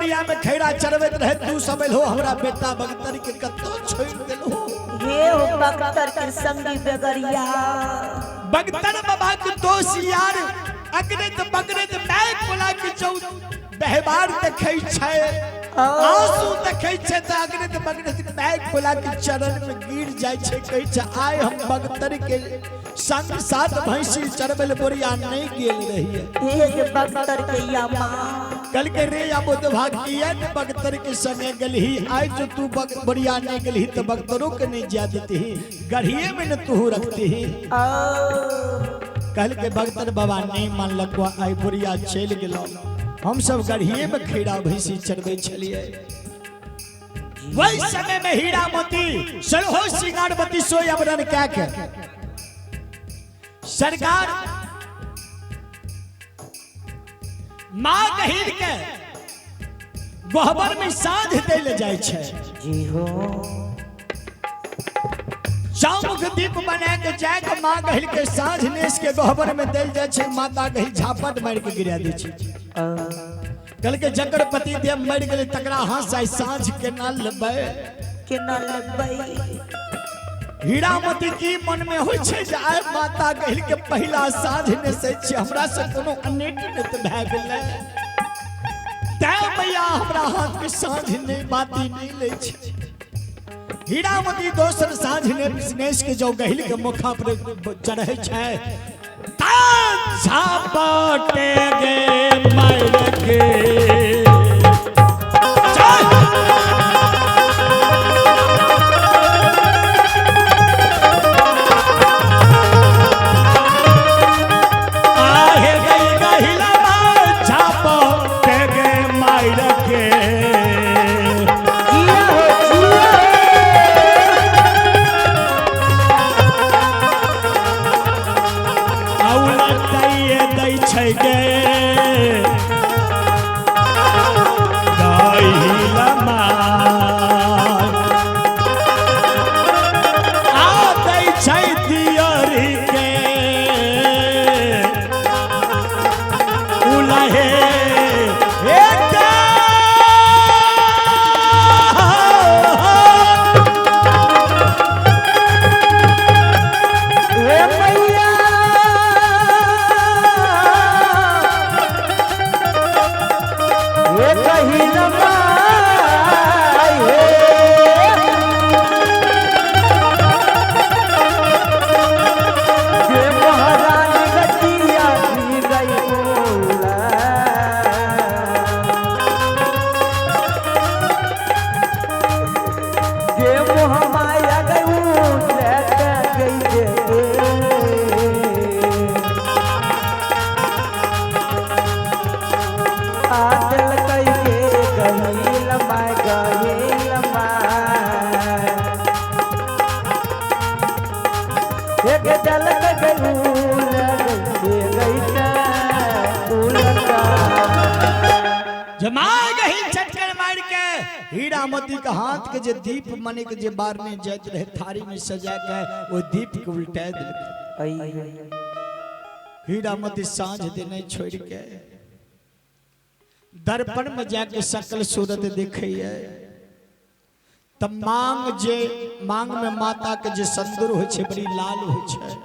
बोरिया में खैरा चरबैत रहे, तू सब एलहो हमरा बेटा बगतर के कतौ छोड़ि देलहो। हे हो बख्तर के संगी बेगरिया। बगतर बाबा के दोष यार अगरत बगरत मैं कोला के चौ व्यवहार देखै छै, आंसू देखै छै त अगरत बगरत मैं कोला के चरण में गिर जाइ छै, कहै छै आइ हम बगतर के संग साथ भैंसी चरबल बोरिया नहीं गेल रहिए। हे जे बख्तर के यामा कल के रे या बुधवा किया ने बगतर के संगे गेलही, आइ जो तू बोरिया नहीं गेलही त बगतरों के नहीं जा देती, गढ़िए में न तू रखती। कल के बगतर बाबा नहीं मानलक, आइ बोरिया चलि गेलो, हम सब गढ़िए में खीरा भैंसी चरबै छलिए। वही समय में हीरा मोती सरहो सिंगारवती सोई अबरन क्या के सरकार माँ गहीर के गहबर में साँझ दै ले जाइ छै। जी हो चौमुख दीप बना के जाय के माँ गहीर के साँझ नेस के गहबर में देल जाइ छै, माता गहीर झापट मारि के गिरा दै छै। कल के जकर पति देव मरि गेलै तकरा हाथ आइ साँझ केना लेबै, केना लेबै। हीरामती की मन में होइ छै जे आइ माता गहिल के पहिला साँझ नेसै छी, हमरा से कोनो अनेट नहि तऽ भए गेलै, तैं मैया हमरा हाथ के साँझ नहि बाती नहि लै छै। हीरामती दोसर साँझ नेस के जो गहिल के मुखा पर चढ़ै छै, झापटे गे मार के आहे गई गहिला झापटे गे मार के। जिया हो जिया दै छै गे गहिला माय, आ दै छै दियरी के उलहे हे मैया हे कहिल माई हे जे महारानी गतिया भी गई बोला। जे मोह माया गई लेट गई जे आदल कई के गहिल माय गहिल my एक दल गई गई जमा गही चटकर मार के हीरामती के हाथ के जे दीप मने के जे बारने जाइत रहे थारी में सजा के वो दीप के उल्टा देलकै। हीरामती साँझ देने छोड़ के दर्पण में जाके सकल सूरत देखैया, तब मांग जे मांग में माता के जे संदूर होइ छै बड़ी लाल होइ छै,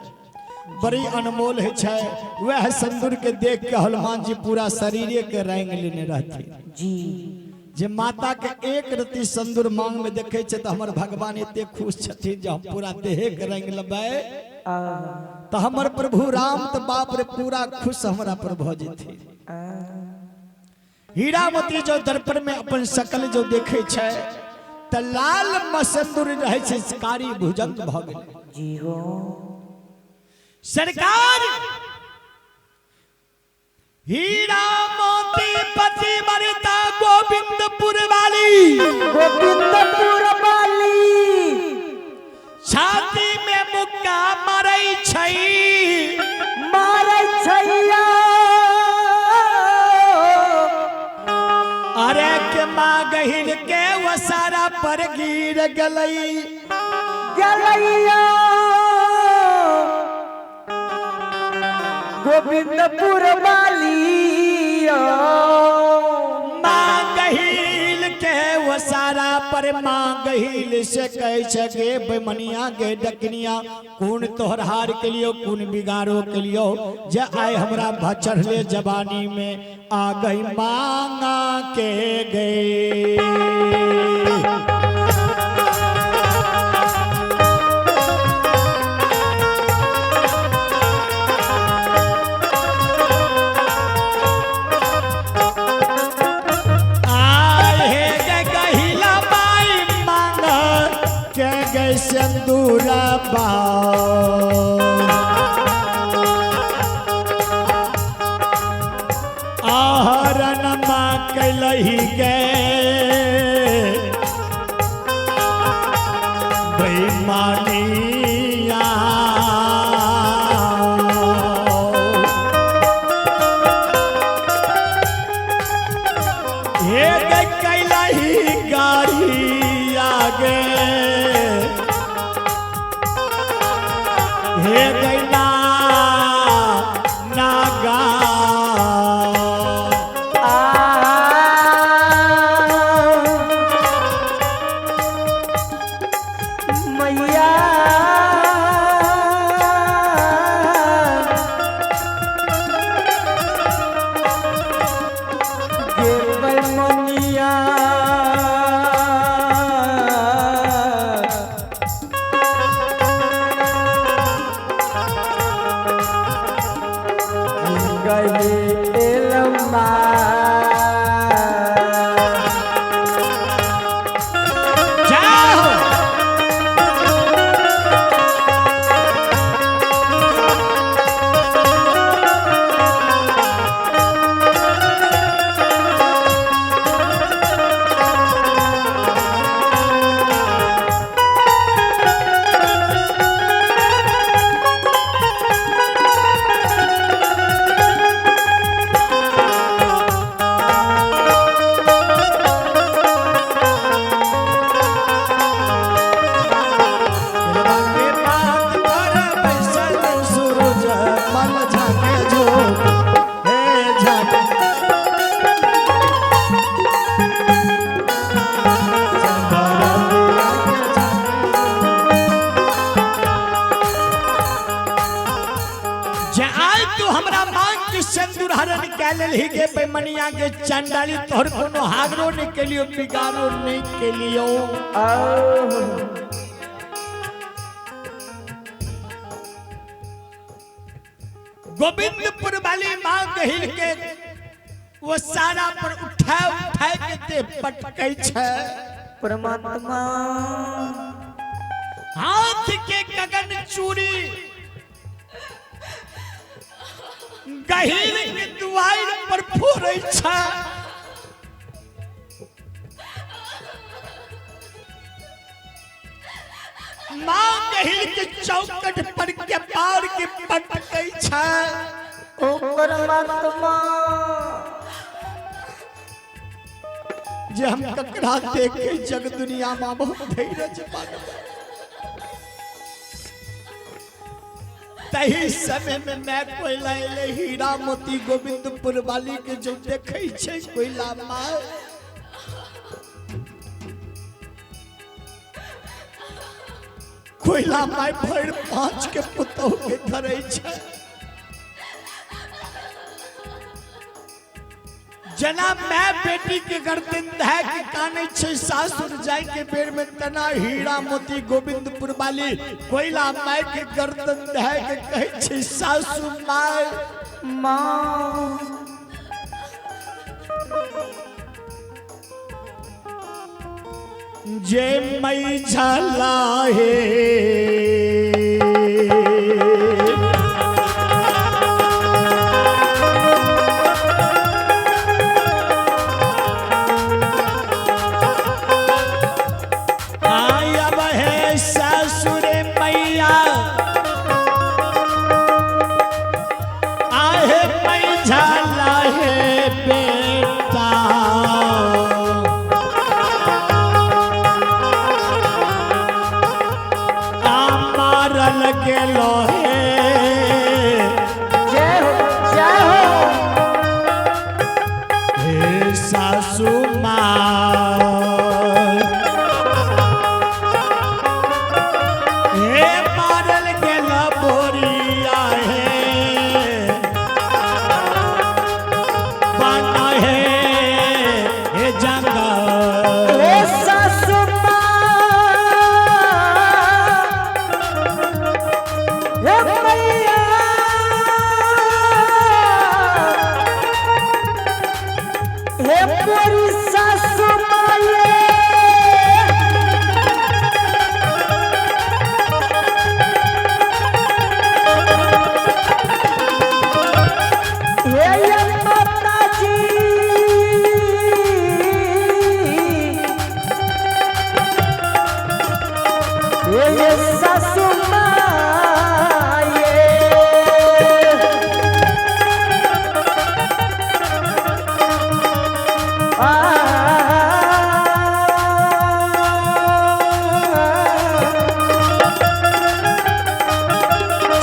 बड़ी अनमोल होइ छै, वह संदूर के देख के हनुमान जी पूरा शरीरे के रंग लेने रहथिन। जी जे माता के एक रति संदूर मांग में देखे छै तऽ हमर भगवान एते खुश छथिन जे हम पूरा देहे के रंग लेबै तऽ हमर प्रभु राम तऽ बाप रे पूरा खुश हमरा पर भऽ जेथिन। हीरामती जो दर्पण में अपन शकल जो देखे छै तऽ लाल मसंदूर रहे छै, कारी भुजंग भऽ गेलै। जी हो सरकार हीरा मोती पति मरता गोविंदपुर वाली, गोविंदपुर वाली छाती में मुक्का मारै छै, मारै छैया। अरे के माँ गहिल के वसारा पर गिर गलई गलैया। गोविंदपुर वाली माँ गहिल सारा पर मां गहिल से कहे छै गे बेमनिया गे डकनिया, कोन तोहर हार के लियो कोन बिगाड़ो के लियो, जे आए हमरा भचढ़ले जवानी में आ गई मांगा के गए। सिंदूरा आहरण माँ कैलही गे बेईमानिया। हे गे कैलही गाड़ी आगे हे गैला नागा मैया गे मनिया के बेमनिया के चंडाली तोहर कोनो हागरो नहीं के लियो बिगाड़ो नहीं के लियो। गोविंदपुर वाली मां गहिल के वो सारा पर उठा उठा के ते पटकै छै। परमात्मा हाथ के गगन चूड़ी गहिल के दुआर पर फोड़ै छै। मां गहिल के चौकट पर के पार के पटकै छै। ओ परमात्मा जे हम ककरा देखे जग दुनिया में बहुत धैर्य पागल। तही समय में मैं कोयला एले हीरा मोती गोविंदपुर वाली के जो देखे छै कोयला माँ कोयला माय भर पांच के पुतोह के धरे छै। जना मैं बेटी के गर्दन धै के काने छै सासुर जाय के बेर में तना हीरा मोती गोविंदपुर वाली कोयला माय के गर्दन धै के कहै छै सासु my माँ जे मई झला हे हे सासू माँ। हे मोरी सासु माये। हे ये माताजी, हे ये सासु माये। आ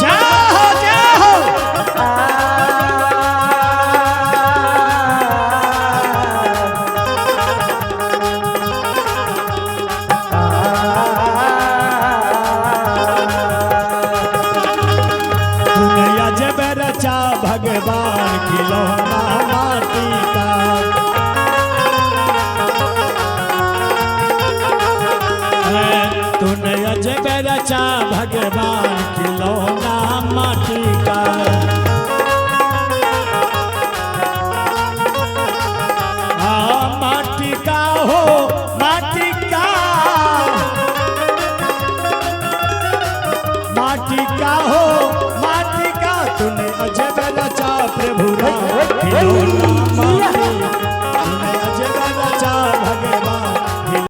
जय हो, जय हो। दुनिया जब रचा भगवान खिलौना माटी का। तूने अजब रचा भगवान खिलौना माटी का। हाँ माटी का हो माटी का, माटी का हो माटी का। तूने अजब रचा प्रभु राम खिलौना